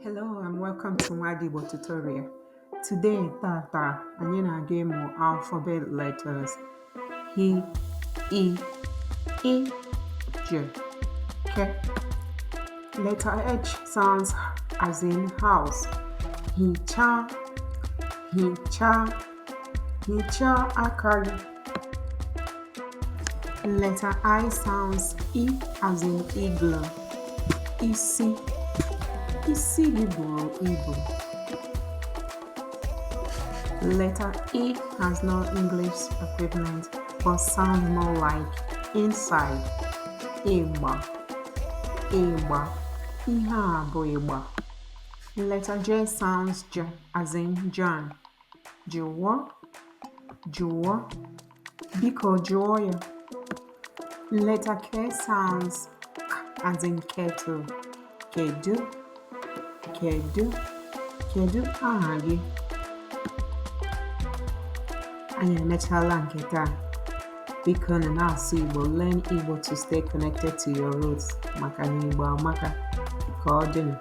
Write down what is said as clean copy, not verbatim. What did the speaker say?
Hello and welcome to Nwada tutorial. Today, tata, anyị na-aga ịmụ alphabet letters H, I, Ị, J, K. Letter H sounds as in house. Hichaa, hichaa, hichaa aka gị. Letter I sounds I as in igloo. Isi, isi gị buru ibu. Letter E has no English equivalent but sounds more like inside. Ịgba, ịgba, ihe a bụ ịgba. Letter J sounds J as in John. Jụọ, jụọ, biko jụọ ya. Letter K sounds K as in kettle. Kedu, kedu, kedu aha gị? Anyị emechaala nke taa. Biko nụ na-asụ Igbo. Learn Igbo to stay connected to your roots, maka na Igbo amaka. Ka ọ dịnụ.